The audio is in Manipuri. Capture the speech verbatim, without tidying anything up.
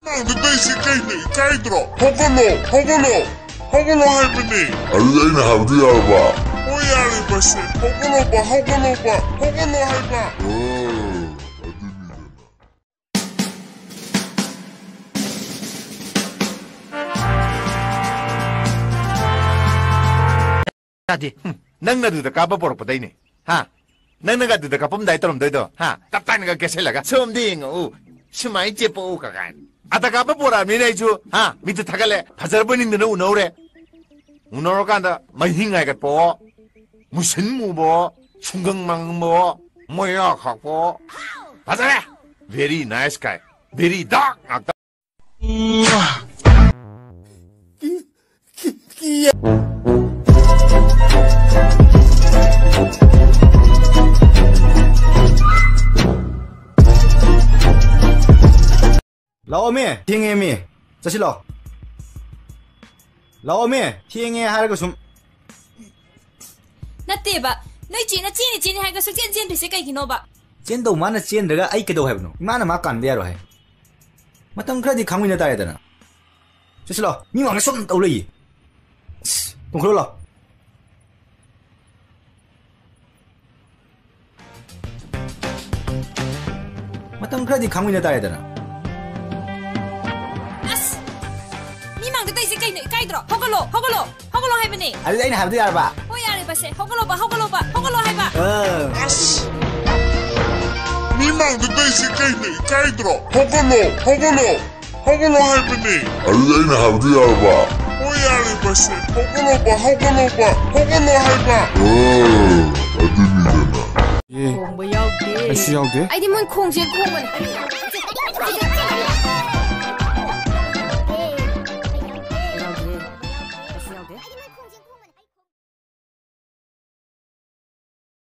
ꯑꯉꯥꯡꯗꯨ ꯇꯧꯏꯁꯤ ꯀꯩꯅꯣ? ꯏꯀꯥꯏꯗ꯭ꯔꯣ? ꯍꯧꯒꯠꯂꯣ, ꯍꯧꯒꯠꯂꯣ, ꯍꯧꯒꯠꯂꯣ ꯍꯥꯏꯕꯅꯦ꯫ ꯑꯗꯨꯗꯤ ꯑꯩꯅ ꯍꯥꯏꯕꯗꯤ ꯌꯥꯔꯕ? ꯍꯣꯏ, ꯌꯥꯔꯦ, ꯃꯁꯦ꯫ ꯍꯧꯒꯠꯂꯣꯕ, ꯍꯧꯒꯠꯂꯣꯕ, ꯍꯧꯒꯠꯂꯣ ꯍꯥꯏꯕ꯫ ꯑꯣ, ꯑꯗꯨꯅꯤꯗꯅ꯫ ꯌꯥꯗꯦ꯫ ꯍꯨꯝ, ꯅꯪꯅ ꯑꯗꯨꯗ ꯀꯥꯞꯄ ꯄꯣꯔꯛꯄꯗꯩꯅꯦ꯫ ꯍꯥ? ꯅꯪꯅꯒ ꯑꯗꯨꯗ ꯀꯥꯞꯄꯝꯗꯥꯏ ꯇꯧꯔꯝꯗꯣꯏꯗꯣ? ꯍꯥ? ꯇꯞ ꯇꯥꯏꯅꯒ ꯀꯦꯁꯜꯂꯒ, "ꯁꯣꯝꯗ ꯌꯦꯡꯉꯛꯎ, ꯁꯨꯃꯥꯏꯅ ꯆꯦꯞꯄꯛꯎ" ꯀ ꯀꯥꯏꯅ꯫ ꯑꯗ ꯀꯥꯞꯄ ꯄꯣꯔꯛꯑꯕꯅꯤꯅ ꯑꯩꯁꯨ, ꯍꯥ? ꯃꯤꯠꯇ ꯊꯥꯒꯠꯂꯦ꯫ ꯐꯖꯔꯕꯣꯏ ꯅꯤꯡꯗꯅ ꯎꯅꯧꯔꯦ꯫ ꯎꯅꯧꯔꯀꯥꯟꯗ ꯃꯍꯤꯡ ꯍꯥꯏꯒꯠꯄꯑꯣ, ꯃꯨꯁꯤꯟ ꯃꯨꯕꯑꯣ, ꯁꯨꯡꯒꯪ ꯃꯥꯡꯕꯑꯣ, ꯃꯌꯥ ꯈꯥꯛꯄꯑꯣ꯫ ꯐꯖꯔꯦ! Very nice guy, very dark ꯉꯥꯛꯇ꯫ ꯂꯥꯛꯑꯣꯃꯤ, ꯊꯦꯡꯉꯦꯃꯤ꯫ ꯆꯠꯁꯤ ꯂꯥꯛꯑꯣ꯫ ꯂꯥꯛꯑꯣꯃꯤ, ꯊꯦꯡꯉꯦ ꯍꯥꯏꯔꯒ ꯁꯨꯝ꯫ ꯅꯠꯇꯦꯕ, ꯅꯣꯏ ꯆꯦꯅ ꯆꯦꯅꯤ ꯆꯦꯅꯤ ꯍꯥꯏꯔꯒ ꯁꯨꯛꯆꯦꯟ ꯆꯦꯟꯗ꯭ꯔꯤꯁꯦ ꯀꯩꯒꯤꯅꯣꯕ? ꯆꯦꯟꯗꯧ ꯃꯥꯅ ꯆꯦꯟꯗ꯭ꯔꯒ ꯑꯩ ꯀꯩꯗꯧ ꯍꯥꯏꯕꯅꯣ? ꯏꯃꯥꯅ ꯃꯥ ꯀꯥꯟꯕ ꯌꯥꯔꯣꯏ ꯍꯥꯏ꯫ ꯃꯇꯝ ꯈꯔꯗꯤ ꯈꯥꯡꯃꯤꯟꯅ ꯇꯥꯔꯦꯗꯅ꯫ ꯆꯠꯁꯤ ꯂꯥꯛꯑꯣ꯫ ꯃꯤ ꯃꯃꯥꯡꯗ ꯁꯨꯝ ꯇꯧ ꯂꯩꯌꯦ꯫ ꯑꯁ, ꯇꯣꯡꯈꯠꯂꯣ ꯂꯥꯎ꯫ ꯃꯇꯝ ꯈꯔꯗꯤ ꯈꯥꯡꯃꯤꯟꯅ ꯇꯥꯔꯦꯗꯅ꯫ ꯑꯁ! ꯃꯤ ꯃꯥꯡꯗ ꯇꯧꯏꯁꯦ ꯀꯩꯅꯣ? ꯏꯀꯥꯏꯗ꯭ꯔꯣ? ꯍꯧꯒꯠꯂꯣ, ꯍꯧꯒꯠꯂꯣ, ꯍꯧꯒꯠꯂꯣ ꯍꯥꯏꯕꯅꯦ꯫ ꯑꯗꯨꯗꯤ ꯑꯩꯅ ꯍꯥꯏꯕꯗꯤ ꯌꯥꯔꯕ? ꯍꯣꯏ, ꯌꯥꯔꯦ, ꯕꯁꯁꯦ꯫ ꯍꯧꯒꯠꯂꯣꯕ, ꯍꯧꯒꯠꯂꯣꯕ, ꯍꯧꯒꯠꯂꯣ ꯍꯥꯏꯕ꯫ ꯑ꯫ ꯑꯁ! ꯃꯤ ꯃꯥꯡꯗ ꯇꯧꯏꯁꯦ ꯀꯩꯅꯣ? ꯏꯀꯥꯏꯗ꯭ꯔꯣ? ꯍꯧꯒꯠꯂꯣ, ꯍꯧꯒꯠꯂꯣ, ꯍꯧꯒꯠꯂꯣ ꯍꯥꯏꯕꯅꯦ꯫ ꯑꯗꯨꯗꯤ ꯑꯩꯅ ꯍꯥꯏꯕꯗꯤ ꯌꯥꯔꯕ? ꯍꯣꯏ, ꯌꯥꯔꯦ, ꯕꯁꯁꯦ꯫ ꯍꯧꯒꯠꯂꯣꯕ, ꯍꯧꯒꯠꯂꯣꯕ, ꯍꯧꯒꯠꯂꯣ ꯍꯥꯏꯕ꯫ ꯑ, ꯑꯗꯨꯅꯤꯗꯅ꯫ ꯑꯦ, ꯈꯣꯡꯕ ꯌꯥꯎꯗꯦ꯫ ꯑꯩꯁꯨ ꯌꯥꯎꯗꯦ꯫ ꯑꯩꯗꯤ ꯃꯣꯏ ꯈꯣꯡꯁꯦ ꯈꯣꯡꯕꯅꯦ꯫